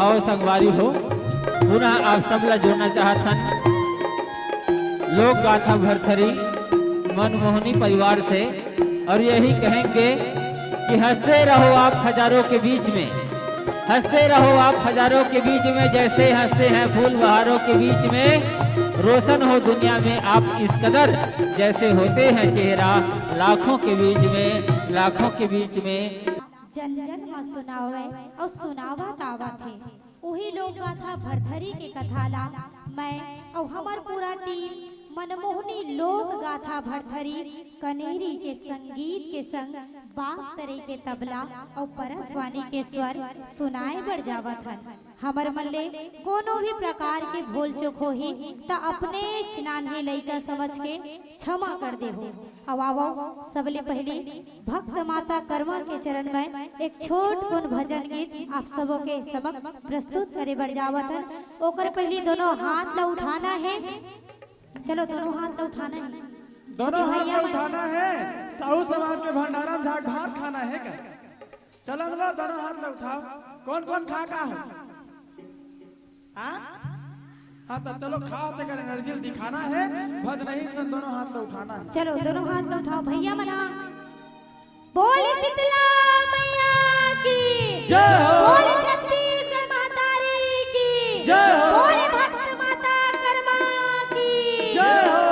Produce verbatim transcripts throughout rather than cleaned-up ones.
आओ संगवारी हो, पुनः आप सब ला जोड़ना चाहत हन लोक गाथा भरथरी मनमोहनी परिवार से, और यही कहेंगे कि हंसते रहो आप हजारों के बीच में, हंसते रहो आप हजारों के बीच में, जैसे हंसते हैं फूल बहारों के बीच में। रोशन हो दुनिया में आप इस कदर, जैसे होते हैं चेहरा लाखों के बीच में, लाखों के बीच में। जन जन म सुनावय अउ सुनावत आवत हे। उही लोक गाथा भरथरी के कथा ला मैं अउ हमर पूरा टीम मनमोहनी लोक गाथा भरथरी कनेरी के संगीत के संग बाप तरे के तबला अउ परसवानी के स्वर सुनाए बर जावत हन। हमर मन ले कोनो भी प्रकार के भूल चूक होही, त अपनेच नान्हे लइका समझ के क्षमा कर देहू। अउ आवो, सबले पहिली भक्त माता कर्मा के चरण में एक छोट कुन भजन गीत आप सबो के समक्ष प्रस्तुत करे बर जावत हन। ओकर पहिली दोनों हाथ ला उठाना हे। चलो, दोनों हाथ ला उठाना हे। दोनों हाथ ला उठाना हे। साहू समाज के भंडारा में जाके भात खाना हे का? चलो ना, दोनों हाथ ला उठाओ। कौन कौन खा का हो? हाँ? हाँ, तो चलो, खाओ, तेकर एनर्जी दिखाना हे। भजनही सन दोनों हाथ ला उठाना हे। चलो, दोनों हाथ ला उठाओ भैया मना। बोल शीतला मैया की। जय हो। बोल छत्तीसगढ़ महतारी की। जय हो। बोल भक्त माता कर्मा की। जय हो।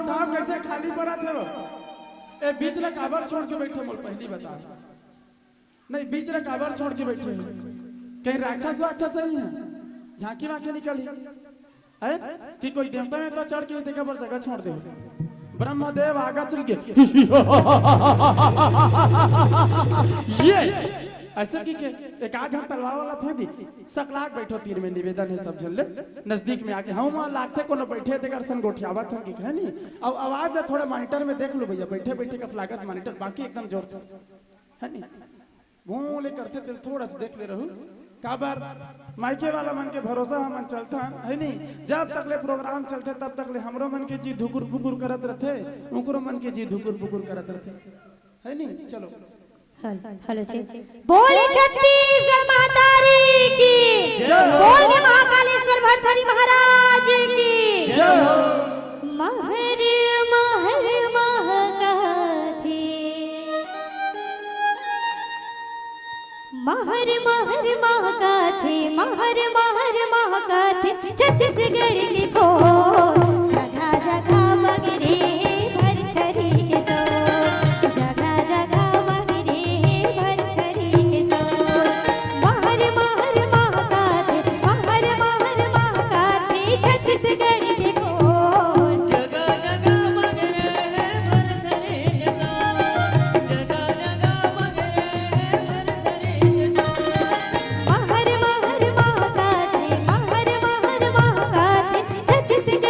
ठाव कइसे खाली परत हे वो? ए बीच ला काबर छोड़ के बइठे, मोला पहिली बता। नहीं, बीच ला काबर छोड़ के बइठे हो? कहीं राक्षस वाक्षस नहीं है? झांकी वांकी निकलही है कि कोई देवता वेवता चढ़ के तेकर बर जगह छोड़ दे हो? ब्रह्मदेव आगा चल के ये अइसे कहिके एक आध झन तलवार वाला फेंक दी। सकलाक बइठो तीर में, निवेदन हे सब झन ले नजदीक में आके। हाँ, वहाँ लागथे कोनो बइठे तेकर सन गोठियावत हन कि कहे नहीं। अब आवाज ला थोड़ा मॉनिटर में देख लो भइया, बइठे बइठे कस लागत मॉनिटर, बाकी एकदम जोर थे, है नहीं? वो ले करथे तेला थोड़ा सा देख ले रहू। काबर मायके वाला मन के भरोसा हमन चलथन, है नहीं? जब तक ले प्रोग्राम चलथे तब तक ले हमरो मन के जी धुकुर पुकुर करत रथे, उकरो मन के जी धुकुर पुकुर करत रथे, है नहीं? चलो। Hello, hello, check. बोले छत्तीसगढ़ महतारी की। जय हो। बोल के महाकालेश्वर भरथरी महाराज की। जय हो। महर महर महकाथे, महर महर महकाथे, महर महर महकाथे छत्तीसगढ़ के खोर। जगह जगह मगरे भरथरी के सोर, जगह जगह मगरे भरथरी के सोर। महर महर महकाथे, महर महर महकाथे छत्तीसगढ़ के खोर। जगह जगह मगरे भरथरी के सोर, जगह जगह मगरे भरथरी के सोर। महर महर महकाथे, महर महर महकाथे छत्तीसगढ़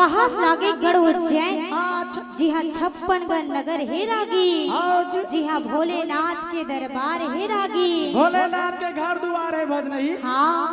कहात लागे गढ़ उज्जैन, अच्छा। जिहाँ छप्पन गण नगर हे रागी, हाँ जी। जिहाँ भोलेनाथ के दरबार हे रागी। भोलेनाथ के घर दुआर हे भजनही। हाँ,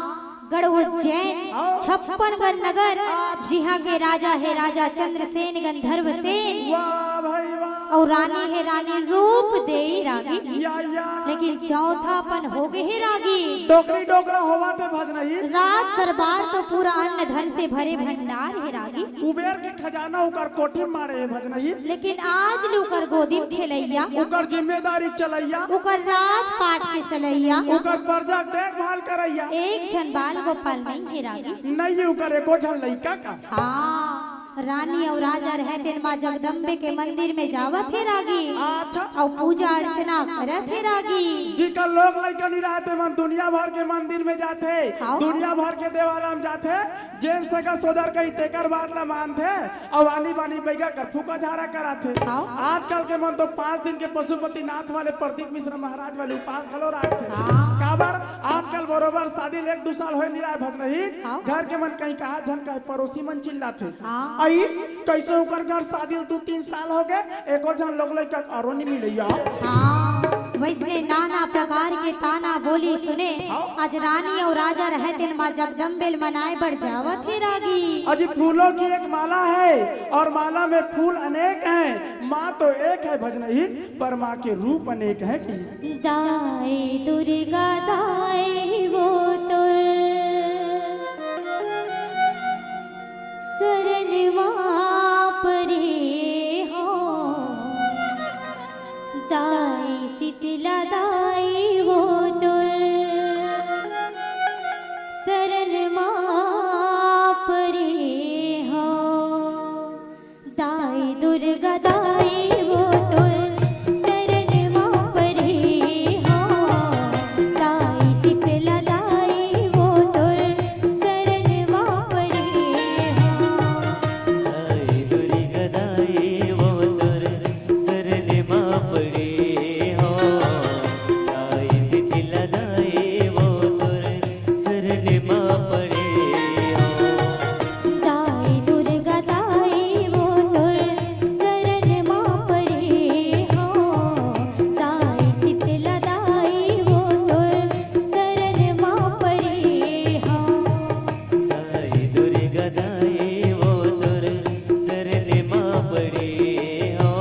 गढ़ उज्जैन, हाँ। छप्पन गण नगर, अच्छा। जिहाँ के राजा हे राजा चंद्रसेन गंधर्व सेन। वाह भाई वाह। अउ रानी हे रानी रूप देई रागी। या, या। लेकिन चौथापन हो गे हे रागी। डोकरी डोकरा होवत हे भजनही। राज दरबार तो पूरा अन्न धन से भरे भंडार हे रागी। कुबेर के खजाना ओकर कोठी म माड़े हे भजनही। लेकिन आज ले ओकर गोदी म खेलइया। ओकर जिम्मेदारी चलइया। ओकर राजपाट के चलइया। ओकर प्रजा के देखभाल करइया। एक झन बाल गोपाल नइ हे रागी। नइ हे ओकर एको झन लइका का। हाँ, रानी अउ राजा रहय तेन माँ जगदम्बे के मंदिर में जावत हे रागी। अच्छा। अउ पूजा अर्चना करत हे रागी। जिकर लोग लइका नइ रहय तेमन दुनिया भर के मंदिर में जाथे, हाँ। दुनिया भर के देवाला में जाथे, जेन सगा सोदर कही तेकर बात ला मानथे, अउ आनी बानी बइगा कर फूका झारा कराथे। हाँ। आजकल के मन तो पाँच दिन के पशुपतिनाथ वाले प्रदीप मिश्रा महाराज वाले उपास घलो राखथे। हाँ। काबर आजकल बरोबर शादी ले एक दू साल होय नइ रहय भजनही, हाँ। घर के मन कहीं कहा झन कहे पड़ोसी मन चिल्लाथे। हाँ। अई, कइसे ओकर घर शादी ल दू तीन साल हो गे, एको झन लोग लइका अरो नइ मिलइया। हाँ, वइसने नाना प्रकार के ताना बोली सुने, हाँ। आज रानी अउ राजा रहय तेन माँ जगदम्बे ल मनाय बर जावत हे रागी। अजी फूलों की एक माला है और माला में फूल अनेक हैं, माँ तो एक है भजनही, पर माँ के रूप अनेक हैं कि। दाई दुर्गा दाई वो तो शरण मा परे हो, दाई शीतला दाई वो तो शरण मा परे हो। दाई दुर्गा दाई वो तो शरण मा परे हो, दाई शीतला दाई वो तो शरण मा परे हो। दाई दुर्गा दाई वो तो शरण मा परे हो, दाई शीतला दाई वो तो शरण मा परे हो। दाई दुर्गा दाई वो तोर शरण मा परे हो, दाई शीतला दाई वो तोर शरण मा परे हो। दाई दुर्गा दाई वो तोर शरण मा परे हो,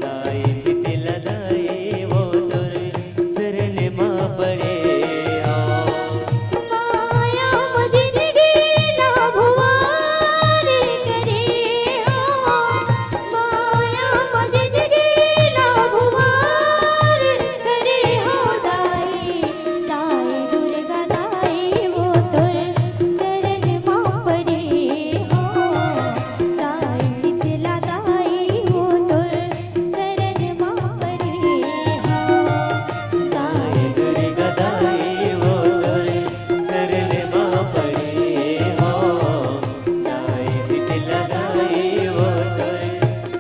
दाई शीतला दाई वो तोर शरण मा परे हो। माया म जिंदगी ला भुआर करे हो, माया म जिंदगी ला भुआर करे हो दाई, दाई दुर्गा दाई वो तोर शरण मा परे हो, दाई शीतला दाई वो तोर शरण मा परे हो। दाई दुर्गा दाई वो तोर शरण मा परे हो। दाई शीतला दाई वो तोर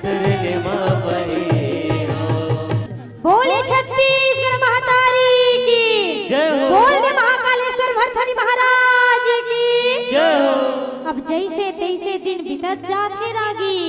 शरण मा परे हो। बोले छत्तीसगढ़ महतारी की। जय हो। बोल दे महाकालेश्वर भरथरी महाराज की। जय हो। अब जइसे तइसे दिन बीतत जात हे रागी।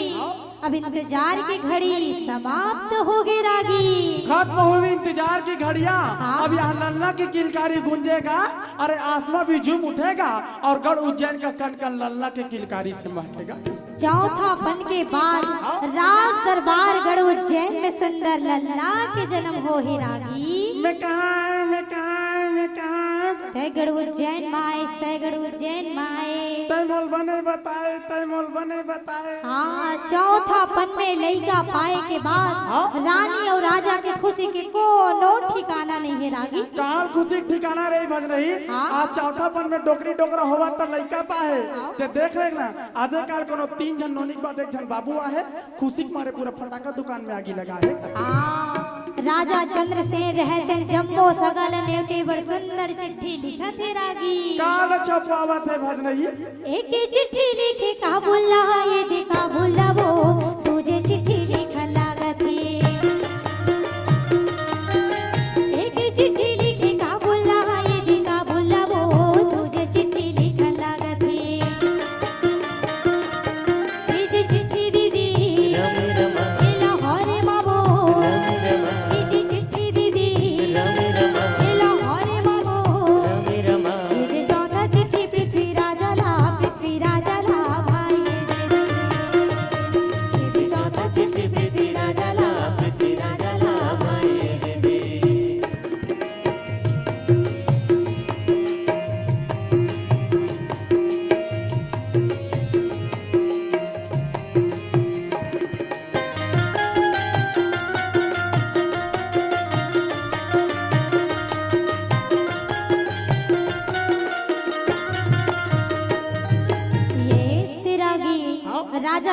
अब इंतजार के घड़ी समाप्त हो गे रागी। खत्म हुई इंतजार की घड़ियां। हाँ। अब यहाँ ललना की किलकारी गूंजेगा, अरे आसमां भी झूम उठेगा और गढ़ उज्जैन का कण कण ललना की किलकारी से महकेगा। चौथापन के बाद हाँ। राज दरबार गढ़ उज्जैन में सुंदर ललना के जन्म हो हे रागी। मैं कहाँ, मैं कहाँ, मैं कहाँ? तय गढ़ उज्जैन माय, तय गढ़ उज्जैन माय। तय मोल बने बताए, तय मोल बने बताए। हाँ, चौथापन में लइका पाए के बाद हाँ? रानी अउ राजा के खुशी के कोनो ठिकाना नइ हे रागी। काल खुशी के ठिकाना रही भजनही। हाँ? आज चौथापन में डोकरी डोकरा होवत त लइका पाए। हाँ? ते देख रहे ना, आजे काल कोनो तीन झन नोनी के बाद एक झन बाबू आहे, खुशी के मारे पूरा फटाका दुकान में आगी लगा हे। हाँ, राजा चंद्रसेन रहय तेन जम्मो सगा ल नेवते बर सुंदर चिट्ठी लिखत हे रागी। काल छपवावत हे भजनही। एक चिट्ठी लिखे का बोला, ये देखा बोला वो, तुझे चिट्ठी लिखन लागत हे। एक चिट्ठी लिखे का बोला, ये देखा बोला वो, तुझे चिट्ठी लिखन लागत हे।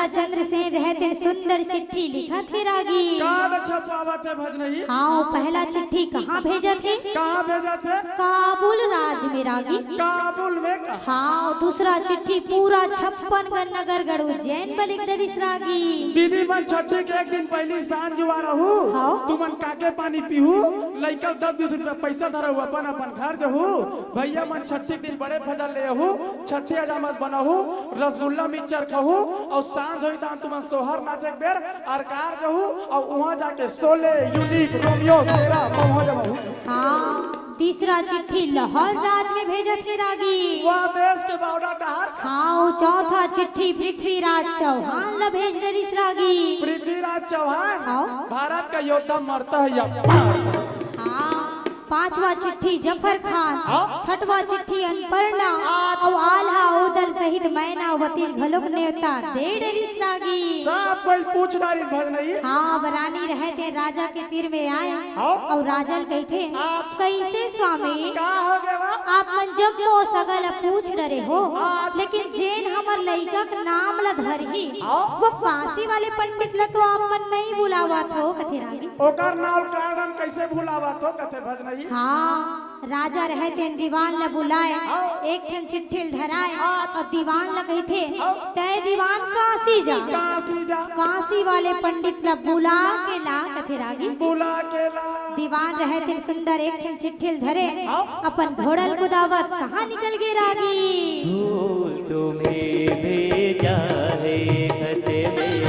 चंद्रसेन रहे तेन सुंदर चिट्ठी लिखत हे रागी। कार्ड छपवावत हे भजनही। हाँ, वो पहला चिट्ठी कहाँ भेजत हे? कहाँ भेजत हे? काबुल राज में रागी। काबुल में का? हाँ, वो दूसरा चिट्ठी पूरा छप्पन गढ़ नगर गढ़ उज्जैन बर लिख डरिस रागी। दीदी मन छट्ठी के एक दिन पहली सांझ जुआ रहू। हाँ। तुमन काके पानी पीहू, लइका दस बीस रुपया पैसा धरहू, अपन अपन घर जहू। भैया मन छट्ठी के दिन बड़े फजल ले आहू, छट्ठी हजामत बनहू, रसगुल्ला मिक्सचर खाहू, अउ सांझ होई तहां तुमन सोहर नाचे के बेर अरकार जहू, अउ उहां जाके शोले, यूनिक, रोमियो, शेरा, मउहा जमाहू। हाँ, तीसरा चिट्ठी लाहौर राज में भेजत हे रागी। वाह, देश के बॉर्डर डहार। हाँ, अउ चौथा चिट्ठी पृथ्वीराज चौहान ला भेज डरिस रागी। पृथ्वीराज चौहान, हाँ। भारत का योद्धा मरता है या मारता है। हाँ, पांचवा चिट्ठी जफर खान, हाँ। छठवा चिट्ठी अनपर्णा, अच्छा। अउ आल्हा उदल सहित मैनावती घलोक नेवता दे डरिस रागी। सब कोई पूछ डारिस भजनही। हाँ, अब रानी रहे तेन राजा के तीर में आय, हाँ। अउ राजा ल कहिथे, अच्छा। कैसे स्वामी? का हो गया बा? आप मन जम्मो सगा ल पूछ डरे हो, अच्छा। लेकिन जेन हमर लइका के नाम ल धरही, हाँ। वो काशी वाले पंडित ल तो आप मन नहीं बुलावत हो, कथे रागी। ओकर नाव ल कार्ड म कैसे भुलावत हो, कथे भजनही। हाँ, राजा रहे तेन दीवान ल बुलाय, हाँ। एक ठन चिट्ठी ल धराय, अच्छा। अउ दीवान ल कहिथे, हाँ। तैं दीवान काशी जा। काशी जा। काशी वाले पंडित ल बुला के ला, कथे रागी। बुला के ला। दीवान रहे तेन सुंदर एक ठन चिट्ठी ल धरे, हाँ। अपन घोड़ा ल कुदावत कहाँ निकल गे रागी। फूल तुम्हें भेजा है खत में,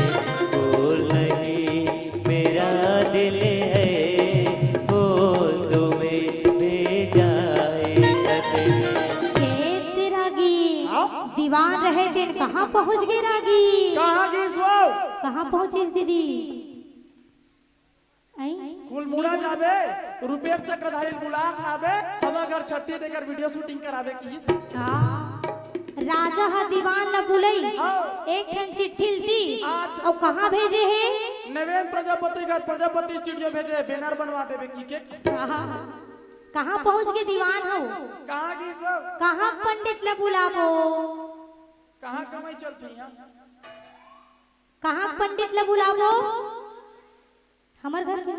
बोल नहीं मेरा दिल है, बोल तुम्हें भेजा है खत में। ए ते रागी, हाँ? दीवान रहे तेन कहाँ पहुँच गे रागी? कहाँ गिस वो? कहाँ पहुँचिस दीदी? आई? कुलमुड़ा जाबे, रूपेश चक्रधारी ल बुला के लाबे, हमर घर छट्ठी तेकर वीडियो शूटिंग कराबे किहिस। हाँ। राजा ह दीवान ल बुलई, हाँ। एक ठन चिट्ठी ल दी, अच्छा। अउ कहाँ भेजे हे? नवेंद्र प्रजापति घर प्रजापति स्टूडियो भेजे, बैनर बनवा देबे कहिके। हाँ। कहाँ पहुँच गे दीवान हो? कहाँ गिस वो? कहाँ पंडित ल बुलाबो? कहाँ कमाई चलती है? कहाँ पंडित ल बुलाबो? हमर घर के।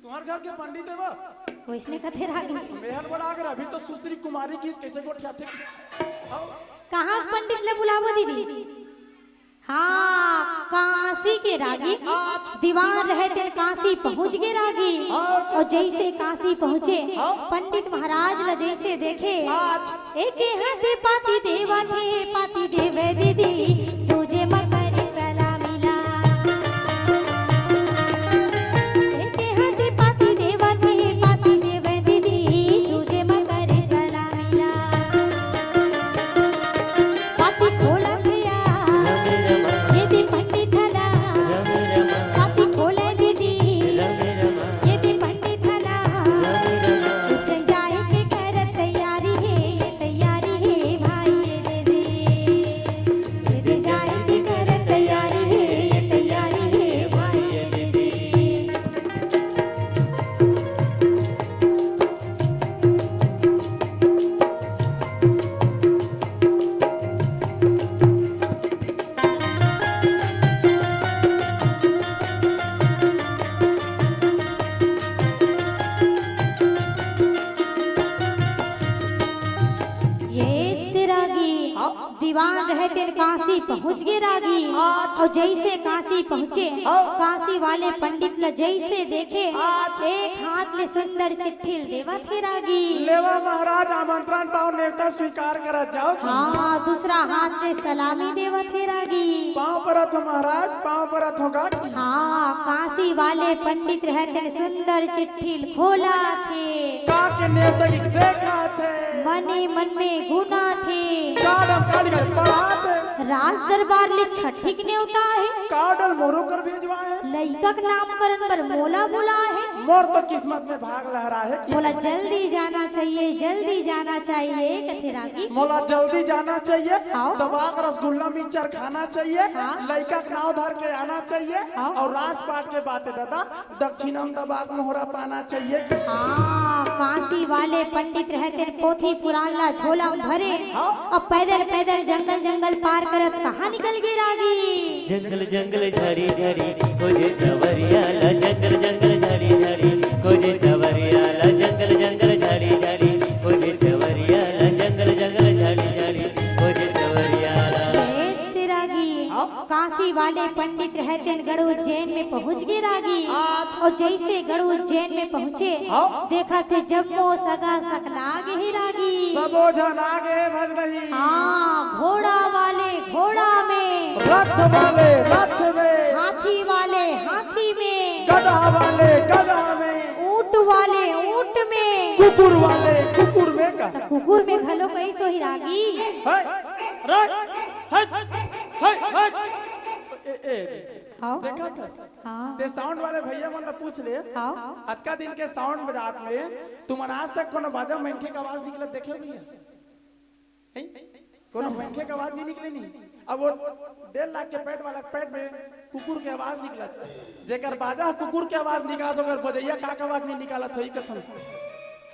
तुम्हर घर के पंडित हे वो? वइसने कथे रागी। मेहर बड़ा अगर अभी तो सुश्री कुमारी की कैसे गोठियाथे। कहाँ पंडित ल बुलाबो दीदी? हाँ, काशी के रागी। अच्छा। दीवान रहे तेन काशी पहुँच गे रागी। अच्छा। अउ जइसे काशी पहुँचे, हाँ। पंडित महाराज ल जइसे देखे, अच्छा। एके हाथे पाती देवत हे, पाती देवे दीदी, दूजे म करे सलामी ला। एके हाथे पाती देवत हे, पाती देवे दीदी, दूजे म करे सलामी ला। पाती खोला भैया, ये दे पंडित हला। पाती खोला दीदी, ये दे पंडित हला। उज्जैन जाए के कर तैयारी हे, ये तैयारी हे भाई, ये दे दे। ये दे जाए के कर तैयारी हे, ये तैयारी हे भाई, ये दे दे। ये ते रागी, हाँ। दीवान रहे तेन काशी पहुँच गे रागी। अच्छा। अउ जइसे काशी पहुँचे, हाँ। काशी वाले पंडित ल जइसे देखे, अच्छा। एक हाथ ले सुंदर चिट्ठी ल देवत हे रागी। लेवा महाराज, आमंत्रण पाव, नेवता स्वीकार करत जाव। हाँ, दूसरा हाथ ले सलामी देवत हे रागी। पाँव परत हों महाराज, पाँव परत हों गा। हाँ, काशी वाले पंडित रहे तेन सुंदर चिट्ठी ल खोलत हे। का के नेवता के देखत हे। मने मन में गुनत हे। कालम काली का पढ़त हे। राज दरबार ले छट्ठी के नेवता हे। का डहर मोरो कर भेजवाय हे। लइका के नामकरण बर मोला बुलाय हे। मोर तो किस्मत में भाग लहराय हे। मोला जल्दी जाना चाहिए, जल्दी जाना चाहिए, कथे रागी। मोला जल्दी जाना चाहिए, हाँ। दबा के रसगुल्ला मिक्सचर खाना चाहिए, हाँ। लइका के नाव धर के आना चाहिए, हाँ। अउ राजपाट के बात हे दादा, दक्षिणा म दबा के मोहरा पाना चाहिए। हाँ, काशी वाले पंडित रहते, पोथी पुराण ला झोला में भरे, हाँ। अउ पैदल पैदल जंगल जंगल पार करत कहाँ निकल गे रागी? जंगल जंगल झाड़ी झाड़ी खोजे सवरिया ला, जंगल जंगल झाड़ी झाड़ी खोजे सवरिया ला, जंगल जंगल झाड़ी झाड़ी खोजे सवरिया ला, जंगल जंगल झाड़ी झाड़ी खोजे सवरिया ला। ए, ते रागी, हाँ। काशी वाले पंडित रहते गढ़ उज्जैन में पहुँच गे रागी। अच्छा। अउ जइसे गढ़ उज्जैन में पहुँचे, हाँ। देखा थे जम्मो सगा सकला गे हे रागी। सबो झन आ गे भजनही। हाँ, घोड़ा वाले घोड़ा में। रथ वाले रथ में। हाथी वाले हाथी में। गधा वाले गधा में। ऊंट वाले ऊंट में। कुकुर वाले कुकुर में का? त कुकुर में घलो कइसे होही रागी? है, रे, है, है, है। ए, ए, हाँ। देखा था? हाँ। ते साउंड वाले भैया मन ला पूछ ले। हाँ। अतका दिन के साउंड बरात में तुमन आज तक कोनो बाजा मनखे के आवाज निकलत देखे हो भैया? हैं? कोनो मनखे के आवाज नहीं निकले नहीं। अब वो डेढ़ लाख के पैट वाला पैट में कुकुर के आवाज निकलत, जेकर बाजा कुकुर के आवाज निकालत, ओकर बजैया का के आवाज नहीं निकालत होही कथन,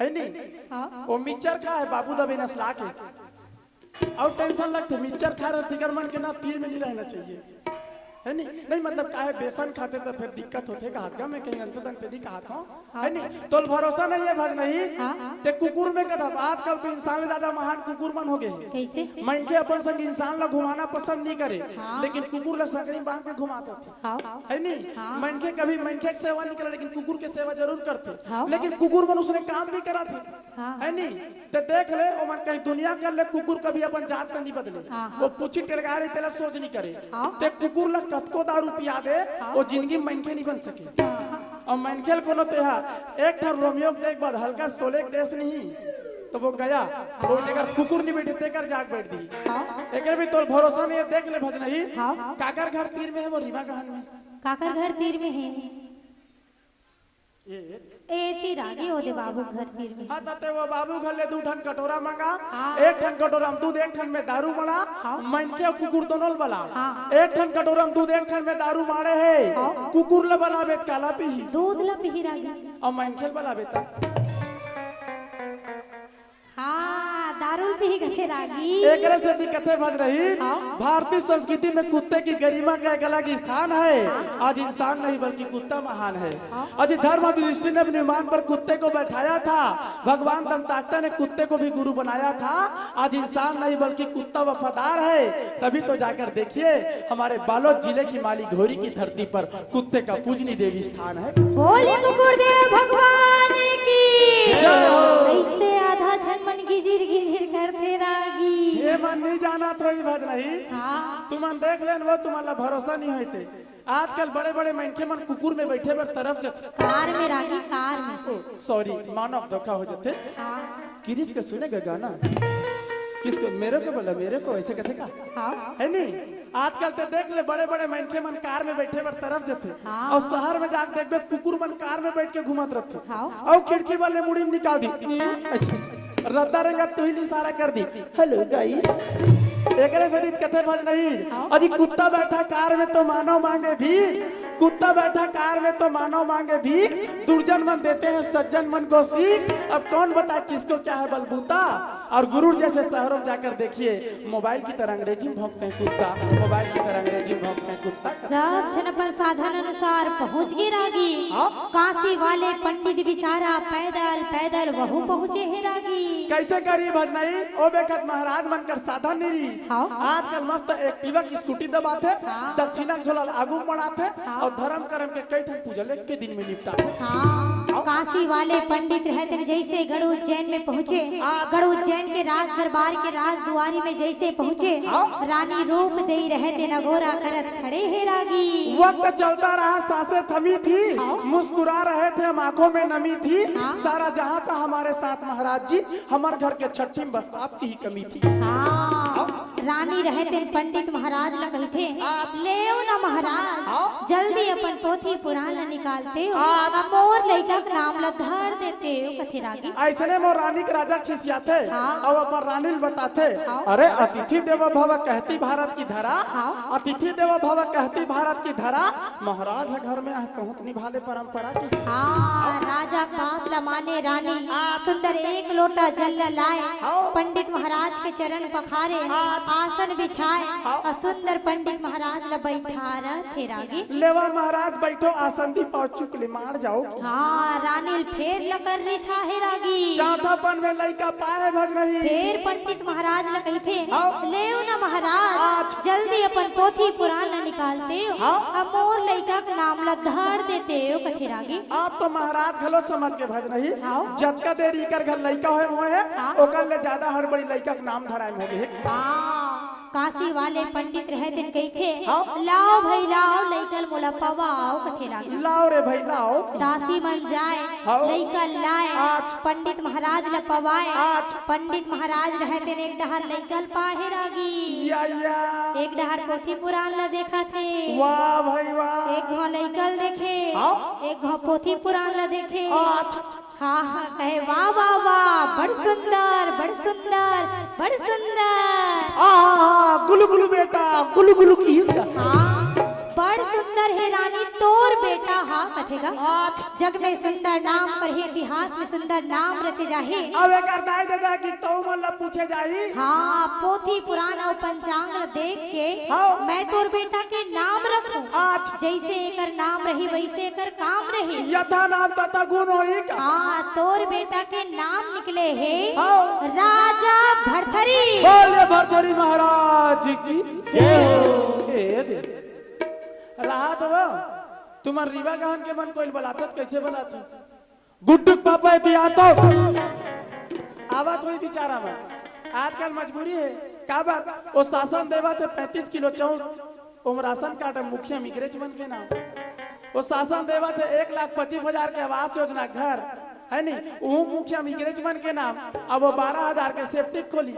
है नहीं? हाँ। वो मिक्सचर का है बाबू दबे नसला के। अउ टेंशन लगथे, मिक्सचर खा रहे तिकर मन के ना तीर में नहीं रहना चाहिए, है नहीं? नहीं मतलब का है, बेसन खाते तो फिर दिक्कत होथे, कहा क्या मैं कहीं अंत तन पे नहीं कहा था, हाँ। है नहीं? तोल भरोसा नहीं है भजनही, हाँ। ते कुकुर में कदम, आजकल तो इंसान ले ज्यादा महान कुकुर मन हो गए। कैसे? मनखे अपन संग इंसान ला घुमाना पसंद नहीं करे, हाँ। लेकिन कुकुर ला सकरी बांध के घुमात होथे, हाँ। है नहीं? हाँ। मनखे कभी मनखे के सेवा नहीं करे, लेकिन कुकुर के सेवा जरूर करथे, हाँ। लेकिन कुकुर मन उसने काम भी करत हे, हाँ। है नहीं? ते देख ले, ओमन कहीं दुनिया कर ले, कुकुर कभी अपन जात ल नहीं बदले। हाँ, हाँ। वो पूछी टेड़गा रही, तेला सोच नहीं करे। हाँ। ते कुकुर ला कतको दारू पिया दे, हाँ। वो जिंदगी में मनखे नहीं बन सके। हाँ। अउ मनखे ल कोनो तेहा एक ठन रोमियो के देख बाद हल्का सोले के देस नहीं, तो वो गया, वो जेकर कुकुर नहीं बैठे, तेकर जाग बैठ दी। हाँ। एकर भी तोर भरोसा नहीं है, देख ले भजनही। हाँ। काकर घर तीर में है, वो रीवा गहन में। काकर घर तीर में है? ए, ए, ती रागी ओदे बाबू घर तीर में। हाँ, त ते वो बाबू घर ले दू ठन कटोरा मंगा, हाँ। एक ठन कटोरा में दूध, एक ठन में दारू मड़ा, हाँ। मनखे अउ कुकुर दोनों ल बला। हाँ। एक ठन कटोरा में दूध, एक ठन में दारू माड़े हे, हाँ। कुकुर ल बलाबे त काला पीही? दूध ल पीही रागी। अउ मनखे ल बलाबे त? हाँ, दारू पी कथे रागी। एकरे सेती कथे भजनही, हाँ। भारतीय संस्कृति में कुत्ते की गरिमा का एक अलग स्थान है। हाँ। आज इंसान नहीं बल्कि कुत्ता महान है। हाँ। आज धर्म दृष्टि ने अपने विमान पर कुत्ते को बैठाया था। भगवान दंताकता ने कुत्ते को भी गुरु बनाया था। आज इंसान नहीं बल्कि कुत्ता वफादार है। तभी तो जाकर देखिए, हमारे बालोद जिले की माली घोरी की धरती पर कुत्ते का पूजनीय देवी स्थान है। बोले कुकुर देव भगवान की। जय हो। कैसे आधा झन मन गिजिर गिजिर करथे रागी। ये मन नहीं जाना तो ही भजनही। हाँ। तुमन देख लेन, वो तुमन ला भरोसा नहीं होते। आजकल बड़े बड़े मनखे मन कुकुर में बैठे बर तरफ जथे। कार में रागी, कार में। ओ, सॉरी, मानव धोखा हो जथे। हाँ। किरिस के सुने गा गाना, किसको, मेरे को बोला, मेरे को, ऐसे कथे का? हाँ। है नहीं? आजकल ते देख ले, बड़े बड़े मनखे मन कार में बैठे बर तरफ जथे, हाँ। अउ शहर में जाके देखबे त कुकुर मन कार में बैठ के घूमत रथे, हाँ। अउ खिड़की वाले मुड़ी में निकाल दी, ऐसे, ऐसे। रद्दा रंगा तुहिन इशारा कर दी, हेलो गाइस। एकरे सेती कथे भजनही, हाँ। अजी कुत्ता बैठा कार में तो मानव मांगे भीख, कुत्ता बैठा कार में तो मानव मांगे भीख, दुर्जन मन देते हैं सज्जन मन को सीख। अब कौन बताए किसको क्या है बलबूता। और गुरुर जैसे शहरों में जाकर देखिए, मोबाइल की तरह अंग्रेजी में भौंकते हैं कुत्ता, मोबाइल की तरह अंग्रेजी में भौंकते हैं कुत्ता। सब झन अपन साधन अनुसार पहुँच गे रागी। हाँ। काशी वाले पंडित बिचारा पैदल पैदल वहू पहुँचे हे रागी। कैसे करी भजनही, ओ बेखत महाराज मन कर साधन नहीं रही। हाँ। आजकल मस्त Activa की स्कूटी दबाथे, हाँ। दक्षिणा के झोला ल आगू मड़ाथे, हाँ। अउ धर्म करम के कई ठन पूजा ल एके दिन में निपटाथे। हाँ, काशी वाले पंडित रहते हैं, जैसे गढ़ उज्जैन में पहुँचे, हाँ। गढ़ उज्जैन के राज दरबार के राज दुआरी में जैसे पहुँचे, हाँ। रानी रूप देई रहते नगोरा करत खड़े हे रागी। वक्त चलता रहा, सांसें थमी थी, हाँ। मुस्कुरा रहे थे, हम आंखों में नमी थी, हाँ। सारा जहां था हमारे साथ महाराज जी, हमारे घर के छठी में बस आपकी ही कमी थी। हाँ। रानी रहे तेन पंडित महाराज ल कहिथे, "लेव न महाराज, हाँ। जल्दी अपन पोथी पुराण ल निकालते हो, हाँ। अब मोर लइका के नाम ल धर देते हो," कथे रागी। अइसने मोर रानी के राजा खिसियाथे, हाँ। अउ अपन रानी ल बताथे, हाँ। "अरे अतिथि देवो भव कहती भारत की धरा, हाँ। अतिथि देवो भव कहती भारत की धरा, महाराज ह घर में आए कहूँ त निभा ले परंपरा की।" हाँ, राजा बात ल माने रानी, हाँ। सुंदर एक लोटा जल ल लाए, हाँ। पंडित महाराज के चरण पखारे, हाँ। आसन बिछाए, हाँ। अउ सुंदर पंडित महाराज ल बइठारथे रागी। "लेवा महाराज बइठो, आसन दी पाँव चुक ले मार जाओ।" हाँ, रानी ल फेर लकर रिझाहे रागी। चौथापन में लइका पाए भग नहीं। फेर पंडित महाराज ल कहिथे, हाँ। "लेव न महाराज, आज। जल्दी अपन पोथी पुराण ल निकालते हो, हाँ। अब मोर लइका के नाम ल धर देते हो," कथे रागी। आप तो महाराज घलो समझ के भज नहीं। हाँ। जतका देर इकर घर लइका होए होए हे, हाँ। ओकर ले जादा हड़बड़ी लइका के नाम धराए में होगे हे। हाँ। काशी वाले पंडित रहे तेन कहिथे, हाँ। "लाओ भई लाओ, लइका ल मोला पवाओ," कथे रागी। "लाओ रे भई लाओ।" दासी मन जाए, हाँ। लइका ल लाए, आज। पंडित महाराज ल पवाए, आज। पंडित महाराज रहे तेन एक डहर लइका ल पाहे रागी। या, या। एक डहर पोथी पुराण ल देखथे। वाह भई वाह। एक घांव लइका ल देखे, हाँ। एक घांव पोथी पुराण ल देखे। आज। हाँ, हाँ, कहे, "वाह, वाह, वाह, बड़ सुंदर, बड़ सुंदर, बड़ सुंदर।" आ, हा, हा, गुलु गुलु बेटा, गुलु गुलु किहिस गा। हाँ, "बड़ सुंदर हे रानी तोर बेटा हा," कथे गा। आज। "जग में सुंदर नाम करही, इतिहास में सुंदर नाम रचे जाही।" अब एकर दाई ददा कि तउ मन ला पूछे जाही। हाँ, पोथी पुराण अउ पंचांग ल देख के हाँ। मैं तोर बेटा के नाम रखूं। आज। जइसे एकर नाम रही, वइसे एकर काम रही। यथा नाम तथा गुण होही का? हाँ, तोर बेटा के नाम निकले हे हाँ। राजा भरथरी। बोलिए भरथरी महाराज की जय हो। ए दे। राहत हो, तुमन रीवा गहन के मन कोई बलाथत, कइसे बलाथत? गुड्डू के पापा एती आतो। आवत होही बिचारा मन। आजकल मजबूरी हे। काबर? ओ शासन देवत हे पैंतीस किलो चाउर। ओम राशन कार्ड हे मुखिया मिगरेच मन के नाम। ओ शासन देवत हे एक लाख पच्चीस हजार के आवास योजना घर, हे नी? ओहू मुखिया मिगरेच मन के नाम। अब ओ बारह हजार के सेप्टिक खोली,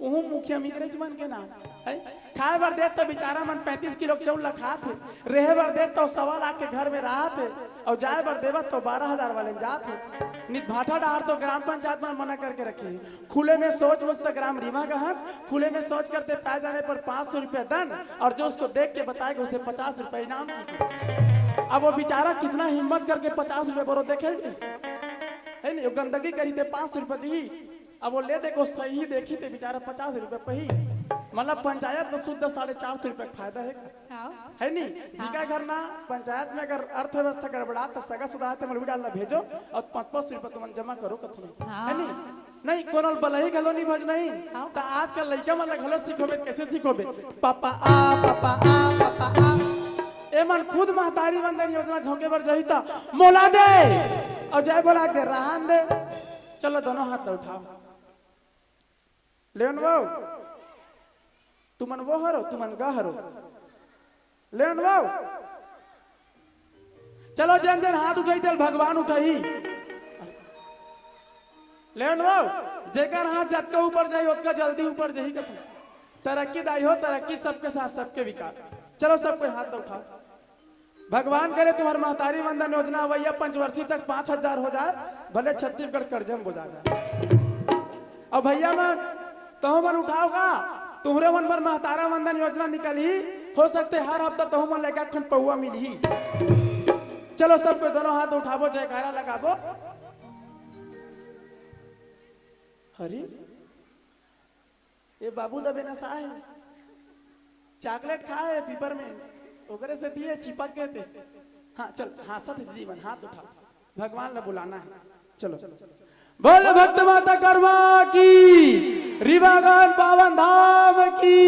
ओहू मुखिया मिगरेच मन के नाम। हे? खाए बर देत त बिचारा मन पैंतीस किलो के चाउर ला खात हे, रेहे बर देत त सवा लाख के घर में राहत हे, अउ जाए बर देवत त बारह हजार वाले में जात हे। नित भाठा डहार तो ग्राम पंचायत मन मना करके रखे हे। खुले में शौच मुक्त ग्राम रीवा गहन, खुले में शौच करते पाए जाने पर पाँच सौ रुपया दंड, और जो उसको देख के बताएगा उसे पचास रुपया इनाम की। अब वो बिचारा कितना हिम्मत करके पचास रुपया बरो देखे, हे नी? वो गंदगी करी ते पाँच सौ रुपया दी, अब वो ले दे को सही देखी ते बिचारा पचास रुपया पही, मतलब पंचायत को शुद्ध साढ़े चार सौ रुपया फायदा हे। हाँ। हे नी? जिका घर ना पंचायत में अगर अर्थव्यवस्था गड़बड़ा त सगा सुधार ते मलवी डालना भेजो और पाँच पाँच सौ रुपया तुमन जमा करो कथनो। हाँ। हे नी? नहीं, कोनो बलही घलो नहीं भज नहीं। हाँ। त आजकल लइका मन ला घलो सिखोबे, कइसे सिखोबे? पापा आ, पापा आ, पापा आ। ए मन खुद महतारी वंदन योजना झोंके बर जही त मोला दे। और जय बोला दे, रहन दे। चलो दोनों हाथ ला उठाओ। लेन वो, तुमन वो हरो, तुमन गा हरो। लेन वो। चलो, जेन जेन हाथ उठाही, तेला भगवान उठाही। लेन वो, जेकर हाथ जतका ऊपर जाही, ओतका जल्दी ऊपर जाही कथन। तरक्की दाई हो, तरक्की सबके साथ, सबके विकास। चलो, सब कोई हाथ उठाओ। भगवान करे तुम्हर महतारी वंदन योजना अवइया पंचवर्षी तक पाँच हजार हो जाए, भले छत्तीसगढ़ कर्जे में बोजा जाए। अब भइया मन, तहु मन उठाव गा, तुम्हरे मन बर महतारा वंदन योजना निकलही, हो सकथे हर हफ्ता तहु मन ला एक ठन पउवा मिलही। चलो सब कोई दोनों हाथ उठाबो, जयकारा लगाबो। अरे, ए बाबू दबे नसा हे, चॉकलेट खाए हे पीपर में, ओकरे सेती ए चिपक गे ते। हाँ, चल, हाँसत हे दीदी मन, हाथ उठा, भगवान ला बुलाना हे। चलो, बोल भक्त माता कर्मा की, रीवा गहन पावन धाम की,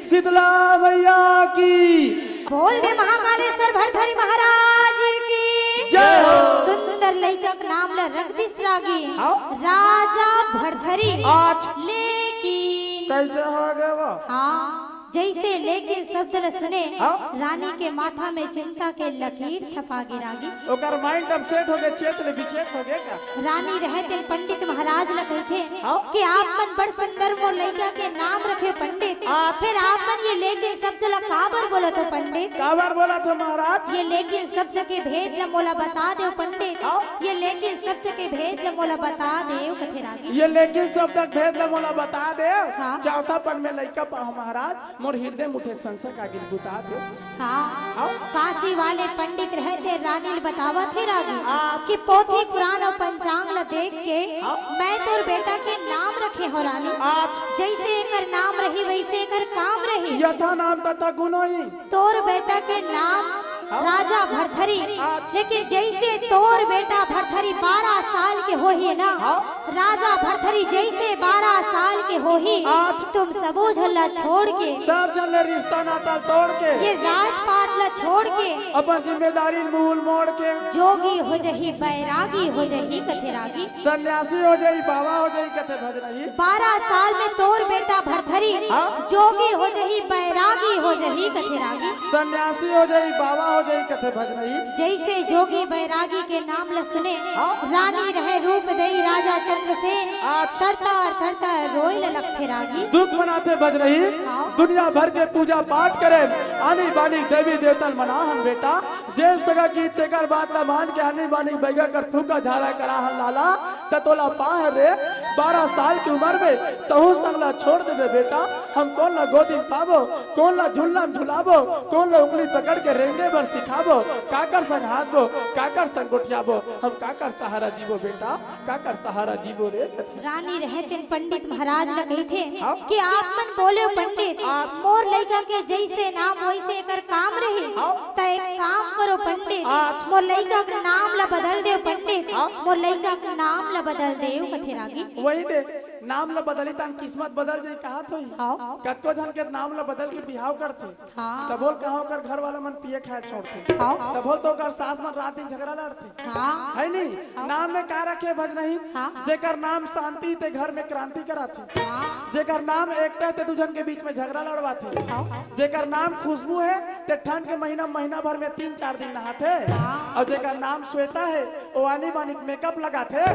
शीतला मैया की। बोल दे महाकालेश्वर भरथरी महाराज की। जय हो। सुंदर लइका के नाम ल रख दिस रागी। हाँ। राजा भरथरी। आज। लेकिन। कइसे हो गे वो? हाँ। जइसे लेकिन शब्द ल सुने, हाँ। रानी के माथा में चिंता के लकीर छपा गे रागी। ओकर mind upset हो गे, चेत ले विचेत हो गे का? रानी रहे तेन पंडित महाराज ल कहिथे हाँ। कि आप मन बड़ सुंदर मोर लइका के नाम रखे पंडित, हाँ। फेर आप मन ये लेकिन शब्द ल काबर बोलत हो पंडित? काबर बोलत हो महाराज? ये लेकिन शब्द के भेद ल मोला बता देव पंडित, हाँ। ये लेकिन शब्द के भेद ल मोला बता देव कथे रागी। ये लेकिन शब्द के भेद ल मोला बता देव। हाँ। चौथा पन में लइका पाहूं महाराज, मोर हृदय म उठे संशय कागिर बुता दे। हाँ। हाँ। काशी वाले पंडित रहे तेन रानी ल बतावत हे रागी हाँ। कि पोथी पुराण अउ पंचांग ल देख के हाँ। मैं तोर बेटा के नाम रखे हो रानी। हाँ। जइसे एकर नाम रही वइसे एकर काम रही। यथा नाम तथा गुण होई। तोर बेटा के नाम हाँ। राजा भरथरी, हाँ। लेकिन जइसे तोर बेटा भरथरी बारह साल के होही ना, हाँ। राजा भरथरी जइसे बारह साल के होही, आज तुम सबो झन ला छोड़ के, सब झन ले रिश्ता नाता तोड़ के, ये राजपाट ला छोड़ के, अपन जिम्मेदारी ल मुंह ल मोड़ के, जोगी हो जही, बैरागी हो जही, कथे रागी। सन्यासी हो जही, बाबा हो जही, कथे भजनही। बारह साल में तोर बेटा भरथरी हाँ? जोगी हो जही, बैरागी हो जही, कथे रागी। सन्यासी हो जही, बाबा हो जही, कथे भजनही। जइसे जोगी बैरागी के नाम ल सुने, हाँ? रानी रहे रूप देई राजा चंद्रसेन, हाँ। थर थर थर थर रोए ल लगथे रागी। दुख मनाथे भजनही, हाँ। दुनिया भर के पूजा पाठ करे, आनी बानी देवी देवता ल मना हन बेटा, जेन सगा की तेकर बात ल मान के आनी बानी बइगा कर फूका झाड़ा करा हन लाला, त तोला पाह रे, बारह साल की उमर में तहूं संग ला छोड़ देबे बेटा, हम कोन ला गोदी म पाबो, कोन ला झुलना म झुलाबो, कोन ला उंगली पकड़ के रेंगे बर सिखाबो, काकर संग हाथबो, काकर संग गोठियाबो, हम काकर सहारा जीबो बेटा, काकर सहारा जीबो रे कथे। रानी रहे तेन पंडित महाराज ल कहिथे हाँ। कि आप मन बोले पंडित, आप मोर लइका के जइसे नाम वइसे एकर काम रही, हाँ। त एक काम करो पंडित, आप मोर लइका के नाम ल बदल देव पंडित, हाँ। मोर लइका के नाम ल बदल देव कथे रागी। वही दे, नाम ल बदली तहान किस्मत बदल जाई कहत होही। हाँ। कतको झन के नाम ल बदल के बिहाव करथे। हाँ। तभो ल कहां ओकर घर वाला मन पिए खाए छोड़थे। हाँ। तभो ल तो ओकर सास मन रात दिन झगड़ा लड़थे। हाँ। है नी? हाँ। नाम में का रखे भजनही? हाँ। जेकर नाम शांति ते घर में क्रांति कराथे। हाँ। जेकर नाम एकता ते दू झन के बीच में झगड़ा लड़वाथे। हाँ। जेकर नाम खुशबू हे ते ठंड के महीना, महीना भर में तीन चार दिन नहाथे। हाँ। अउ जेकर नाम श्वेता हे, ओ आनी बानी मेकअप लगाथे।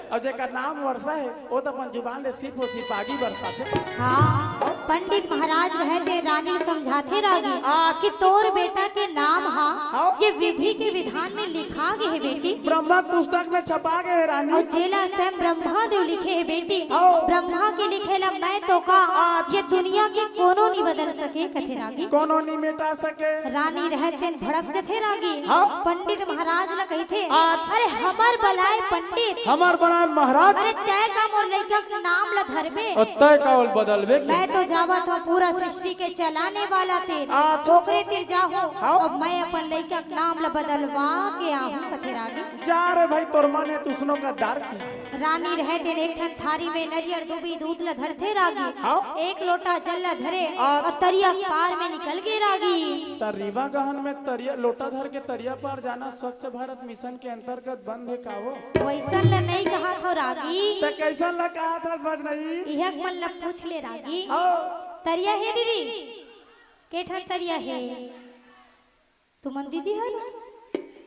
अउ जेकर नाम वर्षा हे, ओ त अपन जुबान ले सिर्फ अउ सिर्फ आगी बरसाथे। हाँ, पंडित महाराज रहे तेन रानी ल समझाथे रागी हाँ। कि तोर बेटा के नाम हा हाँ। ये विधि के विधान में लिखा गे हे बेटी। ब्रह्मा के पुस्तक में छपा गे हे रानी। अउ जेला स्वयं ब्रह्मा देव लिखे हे बेटी। हाँ। ब्रह्मा के लिखे ला मैं तो का हाँ। ये दुनिया के कोनो नी बदल सके कथे रागी। कोनो नी मिटा सके। रानी रहे तेन भड़क जथे रागी। हाँ। पंडित महाराज ल कहिथे, आज अरे हमर बलाय पंडित। हमर बलाय महाराज। अरे तय का मोर लइका के नाम ल धरबे? अउ तय का ओल बदलबे के? मैं तो जावत हूँ पूरा सृष्टि के चलाने वाला तेन। आज ओकरे तीर जाहूँ। हाँ। अब मैं अपन लइका के नाम ल बदलवा के आहूँ कथे रागी। जा रे भाई, तोर मन हे त उसनो का डार की। रानी रहे तेन एक ठन थारी में नरियर दूबी दूध ल धरथे रागी। हाँ। एक लोटा जल ल धरे हाँ। अउ तरिया पार में निकल गे रागी। त रीवा गहन में तरिया, लोटा धर के तरिया पार जाना स्वच्छ भारत मिशन के अंतर्गत बंद हे का वो? वइसन ल नइ कहत हो रागी। त कइसन ल कहत हस भजनही? इहक मन ल पूछ ले रागी। हाँ। तरिया हे दीदी? के ठन तरिया हे? तुमन दीदी हर?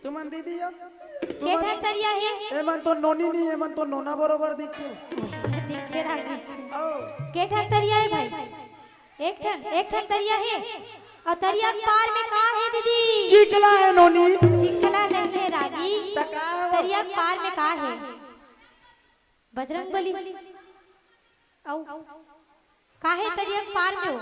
तुमन दीदी हो? के ठन तरिया हे? एमन तो नोनी नहीं, एमन तो नोना बरोबर दिखथे। दिखथे रागी। ओ। के ठन तरिया हे भाई? एक ठन, एक ठन तरिया हे। अउ तरिया के पार में का हे दीदी? चिखला हे नोनी। चिखला नहीं हे रागी। त का हे वो? तरिया के पार में का हे? बजरंग बली। अउ काहे तरिया के पार में हो?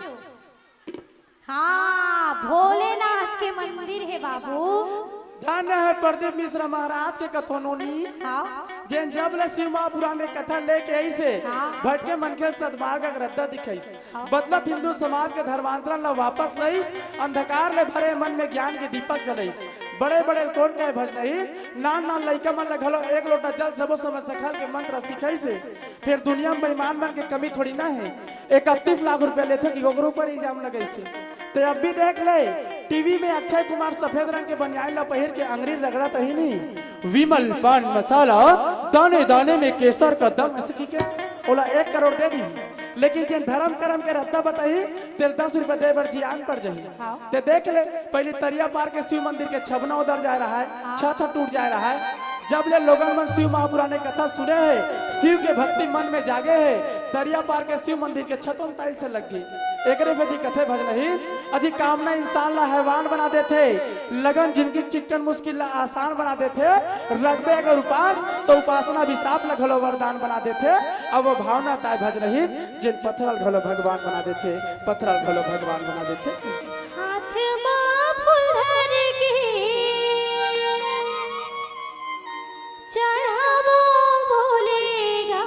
हाँ, भोलेनाथ के मंदिर हे बाबू। धन्य हे प्रदीप मिश्र महाराज के कथो नोनी। हाँ। जेन जब ले शिव महापुराण के कथा लेके आइस हे, हाँ। भटके मनखे ल सदमार्ग के रद्दा दिखाइस। हाँ। मतलब हिंदू समाज के धर्मांतरण ला वापस लइस, अंधकार ले भरे मन में ज्ञान के दीपक जलइस। बड़े बड़े ल कोन कहे भजनही, नान नान लइका मन ल घलो एक लोटा जल सबो समय सखर के मंत्र सिखाइस हे। फेर दुनिया में बेईमान मन के कमी थोड़ी ना हे। इकतीस लाख रुपया लेथे कि ओकरो ऊपर इल्जाम लगाइस हे। ते अब भी देख ले, टीवी में अक्षय कुमार सफेद रंग के बनियान ला पहिर के अंगरी रगड़त ही नहीं, विमल पान मसाला, दाने दाने में केसर का दम, ऐसे की के ओला एक करोड़ दे दी। लेकिन जेन धरम करम के रद्दा बताही, तेला दस रुपया दे बर जियान पड़ जाही। हाँ। ते देख ले, पहली तरिया पार के शिव मंदिर के छबना उदर जाय रहा है, हाँ। छत ह टूट जाय रहा है। जब ले लोगन मन शिव महापुराने कथा सुने हे, शिव के भक्ति मन में जागे हे, तरिया पार के शिव मंदिर के छतों टाइल्स लग गे। एकरे सेती कथे भजन ही, अजी कामना इंसान ला हैवान बना देथे, लगन जिनगी चिक्कन मुश्किल ला आसान बना देथे, रखबे अगर उपास तो उपासना अभिशाप ला घलो वरदान बना देथे। अब वो भावना ताय भजन ही, जेन पथरा ल घलो भगवान बना देथे, पथरा ल घलो भगवान बना देथे। हाथ मा फूल धर के चढ़ाबो भोले गा,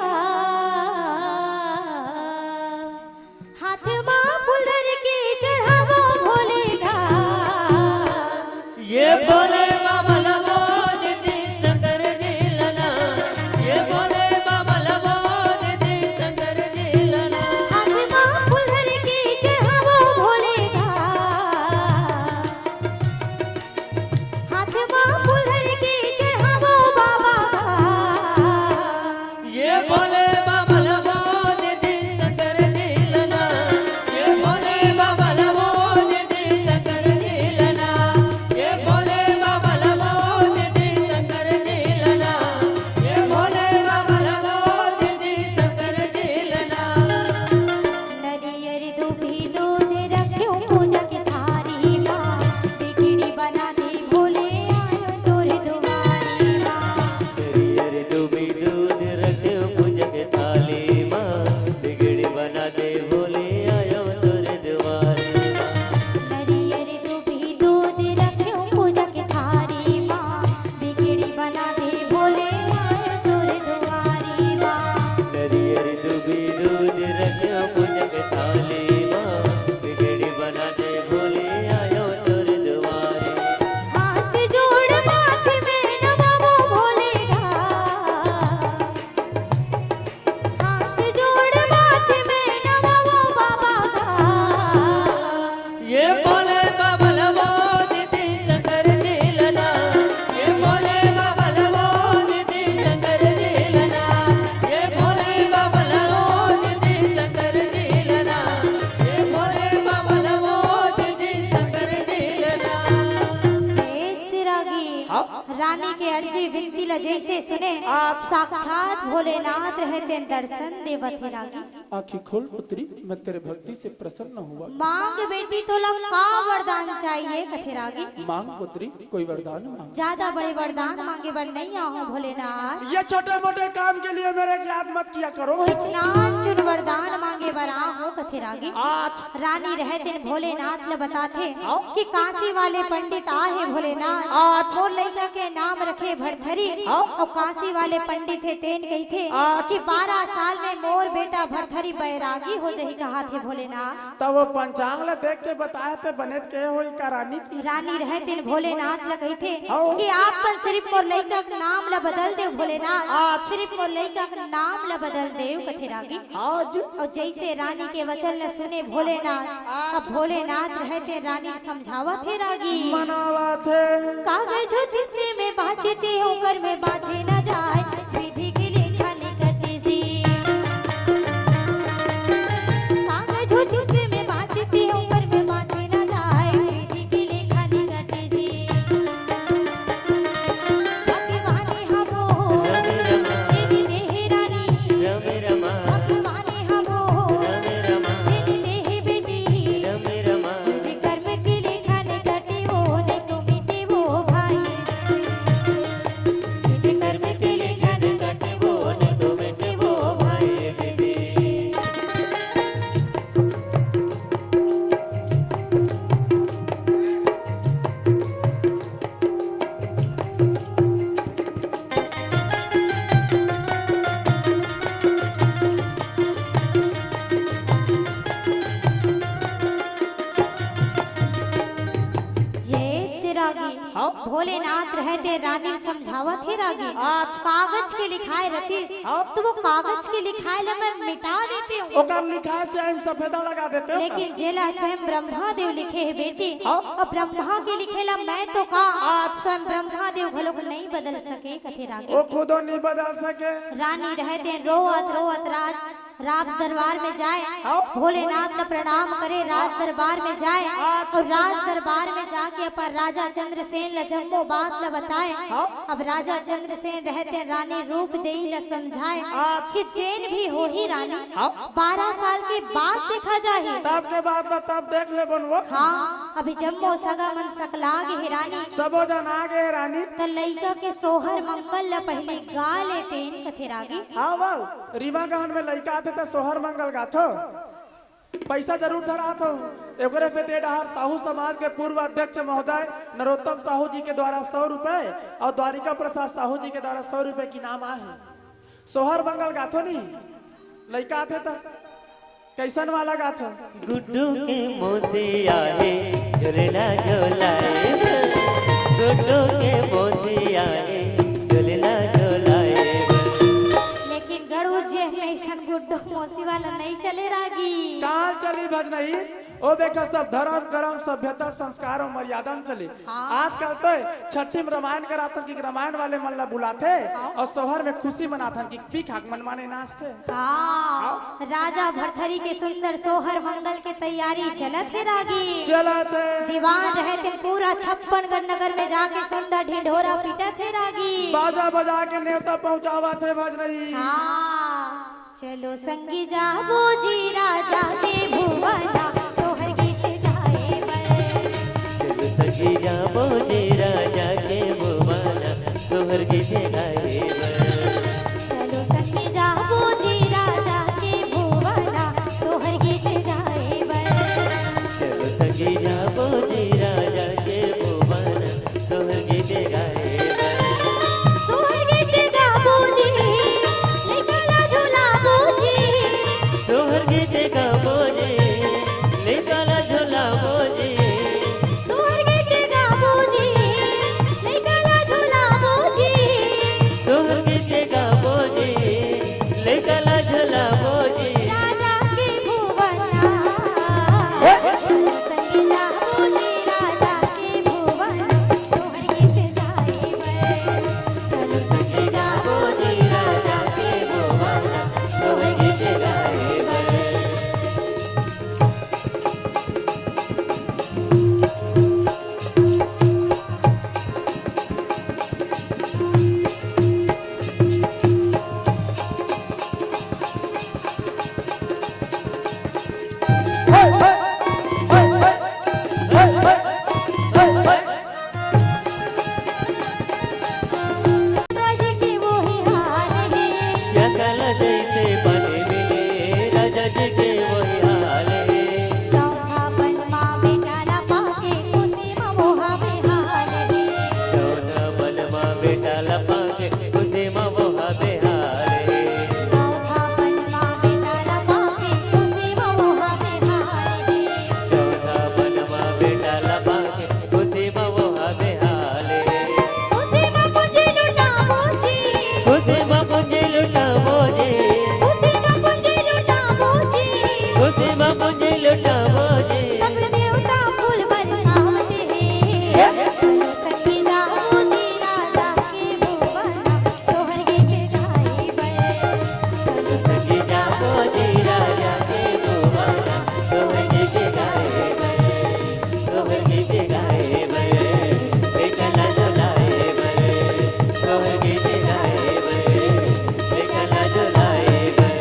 हाथ मा फूल धर के चढ़ाबो भोले गा। ये भोले बाबा ला बोल देती शंकर जी ला ना, ये भोले बाबा ला बोल देती शंकर जी ला ना। हाथ मा फूल धर के चढ़ाबो भोले गा, हाथ मा फूल धर के चढ़ाबो बाबा गा। ये भोले बाबा ला बोल देती शंकर जी ला ना, ये भोले बाबा ला बोल देती शंकर जी ला ना, ये भोले बाबा ला बोल देती शंकर जी ला ना, ये भोले बाबा ला बोल देती शंकर जी ला ना। नरियर दूभी दूध रख्यो पूजा के थारी मा, बिगड़ी बना दे भोले आयो तोर दुआरी मा। नरियर दूभी दूध रख्यो पूजा के थाली मा, बिगड़ी बना दे भोले आयो तोर दुआरी मा। नरियर दूभी दूध रख्यो पूजा के थारी मा, बिगड़ी बना दे भोले आयो तोर दुआरी मा। नरियर दूभी दूध रख्यो पूजा के थाली मा, बिगड़ी बना दे भोले आयो तोर दुआरी। हाथ जोड़ माथे में नवाबो भोले गा, हाथ जोड़ माथे में नवाबो बाबा गा। ये भोले बाबा ला बोल देती शंकर जी ला ना, ये भोले बाबा ला बोल देती शंकर जी ला ना, ये भोले बाबा ला बोल देती शंकर जी ला ना, ये भोले बाबा ला बोल देती शंकर जी ला ना। हे तिरागी, हाँ? रानी के अर्जी विनती ला जैसे सुने, आप साक्षात भोलेनाथ रहे तेन दर्शन देवत हे रागी। आँखी खोल पुत्री, मैं तेरे भक्ति से प्रसन्न हुआ। मांग बेटी, तोला का वरदान चाहिए कथे रागी? मांग पुत्री, कोई वरदान मांग। ज्यादा बड़े वरदान मांगे बर नहीं आहो भोलेनाथ। ये छोटे मोटे काम के लिए मेरे याद मत किया करो। कुछ नान चुन वरदान मांगे बर आहो कथे रागी। आज रानी रहे तेन भोलेनाथ ल बताथे हाँ। कि काशी वाले पंडित आहे भोलेनाथ। आज मोर लइका के नाम रखे भरथरी। हाँ। अउ काशी वाले पंडित हे तेन कहिथे आज कि बारह साल में मोर बेटा भरथरी बैरागी हो जही कहाथे भोलेनाथ। त वो पंचांग ल देख के बताए ते बने के होई का रानी की? रानी रहे तेन भोलेनाथ ल कहिथे हाँ। कि आप मन सिरिफ मोर लइका के नाम ल बदल देव भोलेनाथ। आज सिरिफ मोर लइका के नाम ल बदल देव कथे रागी। आज अउ जइसे रानी के वचन ल सुने भोलेनाथ, अब भोलेनाथ रहे तेन रानी ल समझावत हे रागी। मनावत हे। कागज हो जिसने में बाँचे ते ओकर में बाँचे न जाए, विधि के लेखा निकट जी। कागज हो जिसने में बाँचे ते ओकर में बाँचे न जाए, विधि के लेखा निकट जी। भगवाने हबो, रमे रमा। तेरी देहरानी। रमे रमा। भगवाने हबो, रमे रमा। तेरी देह बेटी। रमे रमा। विधि कर्म के लेखा न कटे वो, नहीं तो मिटे वो भाई। विधि कर्म के लेखा न कटे वो, नहीं तो मिटे वो भाई। ये तेरा गीत। हाँ। भोलेनाथ रहे तेन रानी ल समझावत हे रागी। अच्छा। कागज के लिखाए रतिस, हाँ। तो वो कागज के लिखाए ला मैं मिटा देते हूँ। ओकर लिखाए से हम सफेदा लगा देते हूँ। लेकिन जेला स्वयं ब्रह्मा देव लिखे हे बेटी, हाँ। अउ ब्रह्मा के लिखे ला मैं तो का, अच्छा। स्वयं ब्रह्मा देव घलोक नहीं बदल सके कथे रागी। वो खुदो नहीं बदल सके। रानी रहे तेन रोवत रोवत रात राज दरबार में जाए, हाँ। भोलेनाथ ला प्रणाम करे, राज दरबार में जाए, हाँ। और राज दरबार में जाके अपन राजा चंद्रसेन ला जम्मो बात ला बताए। हाँ। अब राजा चंद्रसेन रहते रानी रूप देई ला समझाए हाँ। कि जेन भी होही रानी, हाँ। बारह साल के बाद देखा जाही। तब के बाद ला तब देख ले बनवो। हाँ, अभी जम्मो सगा मन सकला गे हे रानी। सबो झन आ गे हे रानी। त लइका के सोहर मंगल ला पहिली गा लेतेन कथे रागी। हाँ, वाह। रीवा गहन में लइका आथे त सोहर मंगल गाथो, पैसा जरूर धरात हो। एकरे फेर ए डहार साहू समाज के पूर्व अध्यक्ष महोदय नरोत्तम साहू जी के द्वारा सौ रुपए और द्वारिका प्रसाद साहू जी के द्वारा सौ रुपए के इनाम आहे। सोहर मंगल गाथो नी, लइका आथे त कैसन वाला गाथो? गुड्डू के मौसी आहे, झुलना झुलाए। गुड्डू के मौसी आहे, झुलना झुलाए। लेकिन गढ़ उज्जैन में ऐसन गुड्डू मौसी वाला नहीं चले रागी। काल चली भजनही, ओ देखा सब धर्म, करम, सभ्यता, संस्कार और मर्यादा में चली। हाँ। आजकल तो छट्ठी में रामायण कराथन कि रामायण वाले मन ला बुलाथे हाँ। और सोहर में खुशी मनाथन कि पी खाक मन माने नाचथे। हाँ। हाँ। राजा भरथरी के सुंदर सोहर मंगल के तैयारी चलत हे रागी। चलत हे। दीवान रहते पूरा छप्पनगढ़ नगर में जाके सुंदर ढिंढोरा पीटत हे रागी। बाजा बजा के नेवता पहुंचावत हे भजनही। हाँ। चलो संगी जाबो जी राजा के भुवना, सोहर गीत गाए बर। चलो संगी जाबो जी राजा के भुवना, सोहर गीत गाए बर। चलो संगी जाबो जी राजा के भुवना, सोहर गीत गाए बर। चलो संगी जाबो जी राजा के भुवना, सोहर गीत गाए बर। सोहर गीत गाबो जी, लइका ला झुलाबो जी। सोहर गीत गाबो जी, लइका ला झुलाबो जी। सोहर गीत गाबो जी, लइका ला झुलाबो जी। सोहर गीत गाबो जी, लइका ला झुलाबो जी। राजा के भुवना। हे! संगीता हो जी राजा के भुवना, सोहर गीत गाए बर। चलो संगीता हो जी राजा के भुवना, सोहर गीत गाए बर। राजा जी के वही हाल हे। प्यासा ला जइसे पानी मिले, राजा जी के वही हाल हे। चौथा बन मा बेटा ला पाके, खुशी मा वो हा बेहाल हे। चौथा बन मा बेटा ला पाके, खुशी मा वो हा बेहाल हे। चौथा बन मा बेटा ला पाके, खुशी मा वो हा बेहाल हे। चौथा बन मा बेटा ला पाके, खुशी मा वो हा बेहाल हे। खुशी मा पूंजी लुटाबो जी। खुशी मा पूंजी लुटाबो जी। खुशी मा पूंजी लुटाबो जी। खुशी मा पूंजी लुटाबो जी। सब देवता फूल बरसावत हे। चलो संगी जाबो जी राजा के भुवना, सोहर गीत गाए बर। चलो संगी जाबो जी राजा के भुवना, सोहर गीत गाए बर। सोहर गीत गाए बर, बेटा ला झुलाए बर। सोहर गीत गाए बर, बेटा ला झुलाए बर।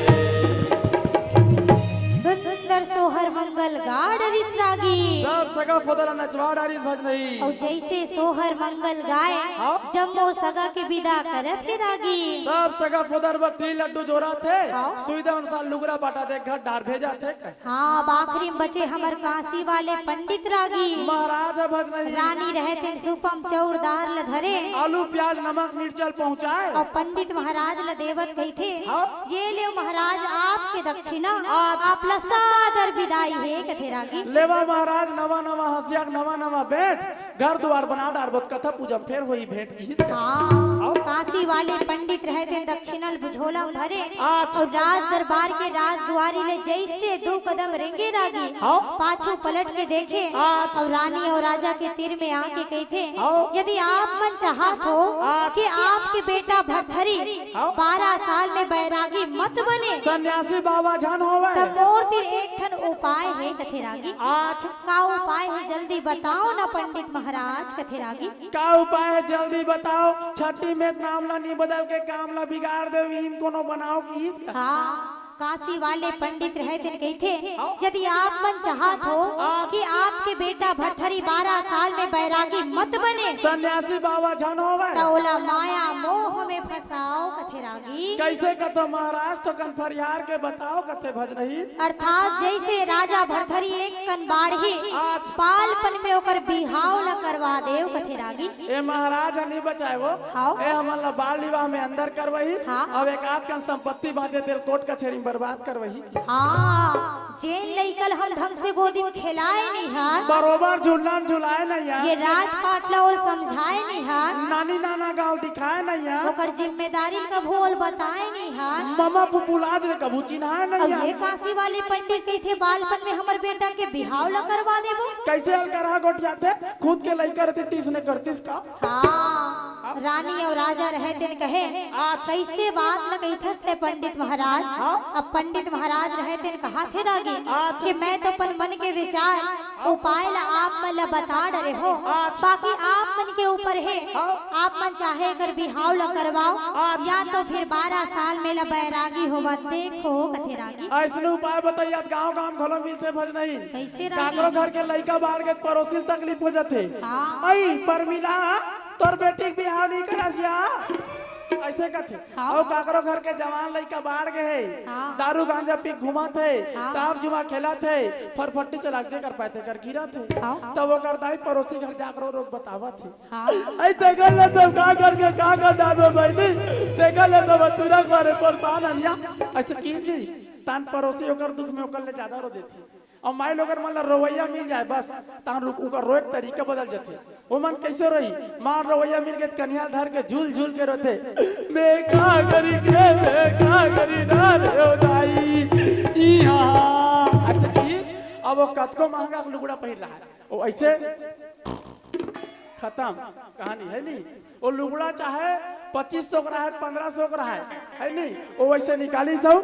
सुंदर सोहर मंगल गा डरिस रागी। सब सगा फोदा ला नचवा डारिस भजनही। अउ जइसे सोहर मंगल गाए, हाँ। जम्मो सगा के बिदा करत हे रागी। सब सगा फोदा बर तिल लड्डू जोरत हे। हाँ। सुविधा अनुसार लुगरा बाटा दे घर डार भेजत हे। हाँ, अब आखिरी में बचे हमर काशी वाले पंडित रागी। महाराज हे भजनही। रानी रहते सुपम चौरदार ल धरे। आलू, प्याज, नमक, मिर्चा ल पहुँचाए। अउ पंडित महाराज ल देवत कहिथे, हाँ। ये लेव महाराज आपके दक्षिणा, आज। आप ल सादर बिदाई हे कथे रागी। लेवा महाराज, नवा नवा हंसिया, नवा नवा बेंट, घर दुवार बना डारबो त कथा पूजा फेर होही भेंट, इही से। हाँ, हाँ। काशी वाले पंडित रहे तेन दक्षिणा ल झोला म भरे अच्छा। अउ राज दरबार के राजदुआरी ले जइसे दू कदम रेंगे रागी, हाँ। पाछू पलट के देखे अच्छा। अउ रानी अउ राजा के तीर में आके कहिथे, हाँ। यदि आप मन चाहत हो अच्छा। कि आपके बेटा भरथरी हाँ। बारह साल में बैरागी मत बने, सन्यासी बाबा झन होवय। त मोर तीर एक ठन उपाय हे कथे रागी। अच्छा। का उपाय हे जल्दी बताओ ना पंडित महाराज कथे रागी। का उपाय हे जल्दी बताओ। छठी में नाम ला नी बदल के काम ला बिगाड़ दे, ईम कोनो बनाओ किहिस का? हाँ, काशी वाले पंडित रहे तेन कहिथे, हाँ। यदि आप मन चाहत हो हाँ। कि आपके बेटा भरथरी बारह साल में बैरागी मत बने, सन्यासी बाबा झन होवय। त ओला माया मोह में फंसाओ कथे रागी। कइसे कथो महाराज, तो कन फरियार के बताओ कथे भजनही। अर्थात जइसे राजा भरथरी एक कन बाढ़ही, अच्छा। बालपन में ओकर बिहाव ला करवा देव कथे रागी। ए महाराज ह नी बचाय वो। हाँ। ए हमन ला बाल विवाह में अंदर करवही। हाँ। अब एक आध कन संपत्ति बांचे तेल कोर्ट कचहरी में बर्बाद करवही। हाँ, जेन लइका ल हम ढंग से गोदी में खेलाए नहीं हन। बरोबर झुलना में झुलाए नहीं हन। ये राजपाट ला ओल समझाए नहीं हन। नानी नाना गाँव दिखाए नहीं हन। ओकर जिम्मेदारी ल कभू ओल बताए नहीं हन। ममा पुपुलाज ले कभू चिन्हाए नहीं अब हन। ये काशी वाले पंडित कहिथे बालपन में हमर बेटा के बिहाव ला करवा देबो। कइसे अलकरहा गोठियाथे? खुद के लइका रहती तीस ने करतीस का? हाँ, रानी अउ राजा रहे तेन कहे, अच्छा। कइसे बात ल कहिथस ते पंडित महाराज? हाँ। अब पंडित महाराज रहे तेन कहाथे रागी अच्छा। कि मैं तो अपन मन के विचार, उपाय ला आप मन ला बता डरे हो, अच्छा। बाकी आप मन के ऊपर हे। हाँ। आप मन चाहे एकर बिहाव ला करवाओ, अच्छा। या तो फिर बारह साल में ला बैरागी होवा देखो कथे रागी। अइसने उपाय बताई, आप गाँव गाँव घलो मिलथे भजनही। कइसे रागी? काकरो घर के लइका बाढ़ गे त पड़ोसी ल तकलीफ हो जाथे। हाँ। अई परमिला, तोर बेटी के बिहाव नहीं करास या? अइसे कथे। हाँ। अउ काकरो घर के जवान लइका बाढ़ गे हे, हाँ। दारू गांजा पी के घूमत हे, हाँ। टाप जुआ खेलत हे, फरफट्टी चला के जेकर पाय तेकर गिरत हे। हाँ। तब ओकर दाई पड़ोसी घर जाके रो रो के बतावत हे। हाँ। अई तेकर ले तब का करके का कर डारबे बहिनी, तेकर ले तब तुरंत मारे परेशान हन या। अइसे किहिस जी, तान पड़ोसी ओकर दुख में ओकर ले जादा रो देथे। अउ माई लोगन मन ला रोवइया मिल जाय, बस, तहान रुक, उंकर रोए के तरीका बदल जथे। ओमन कइसे रोही? माँ रोवइया मिल गे त कनिहा ल धर के झूल झूल के रोथे, "मैं का करी के, मैं का करी ना रे ओ दाई।" इहाँ अइसे कि अब वो कतको महंगा के लुगड़ा पहिर रहा है, वो अइसे खतम कहानी है नी। वो लुगड़ा चाहे पच्चीस सौ के रहे, पन्द्रह सौ के रहे, है नी, वो वइसे निकालिस हव,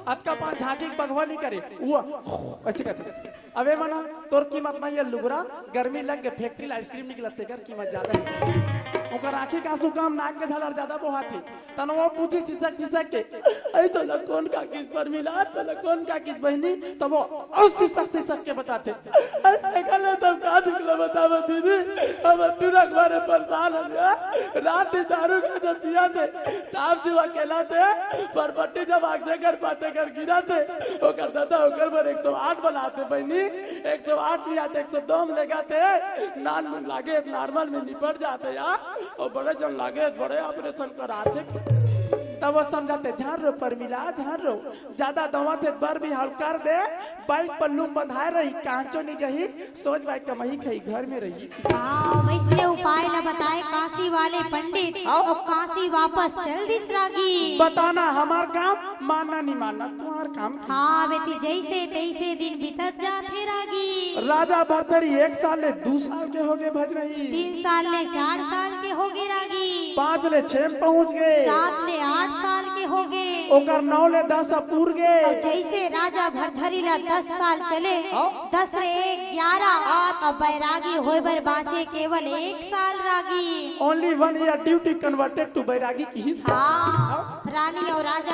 अतका पान झांकी के बघवा नी करे, वो अइसे कर सकत। अबे मना, तोर कीमत नहीं है लुगड़ा, गर्मी लग के फैक्ट्री ला आइसक्रीम निकलत तेकर कीमत जादा है। ओकर आँखी के आंसू कम, नाक के झालर जादा बोहाथे। तन वो पूछी सिसक सिसक के, "अई तोला कोन काकिस परमिला, तोला कोन काकिस बहिनी?" तब वो अउ सिसक सिसक के बताथे। अइसे कले तब का दिखला बतावा दीदी, हम टूरा के मारे परेशान हन। रात दिन दारू गांजा पियाथे, टाप जुआ खेलाथे, फरफट्टी जब आग जेकर पाय तेकर गिराथे, ओकर दादा ओकर बर एक सौ आठ बलाथे बहिनी, एक सौ आठ लियाथे, एक सौ दो में लेगाथे, नान मुन लागे त नॉर्मल में निपट जाथे यार, अउ बड़े जन लागे त बड़े ऑपरेशन कराथे। तब वो समझाथे, "झन रो परमिला, झन रो, जादा दवाथे बर बिहाव कर दे, बाइक पर लूम बंधाय रही, कांचो नी जही, सोच बाइक कमाही खाही घर में रही।" हाँ, वइसने उपाय ला बताय काशी वाले पंडित, हाँ। अउ काशी वापस चल दिस रागी। बताना हमार काम, मानना नी मानना तुम्हार काम। हाँ, बेटी, जइसे तइसे दिन बीतत जाथे रागी। राजा भरथरी एक साल ले दू साल के होगे भजनही। तीन साल ले चार साल के होगे रागी। पाँच ले छह में पहुंच गे। सात ले आठ साल के होगे। ओकर नौ ले दस अब पूर गे। अउ जइसे राजा भरथरी ला दस साल चले, हाँ। दस ले एक ग्यारह, अउ बैरागी होय बर बांचे केवल एक साल रागी। Only one year duty converted to बैरागी किहिस। हाँ, रानी अउ राजा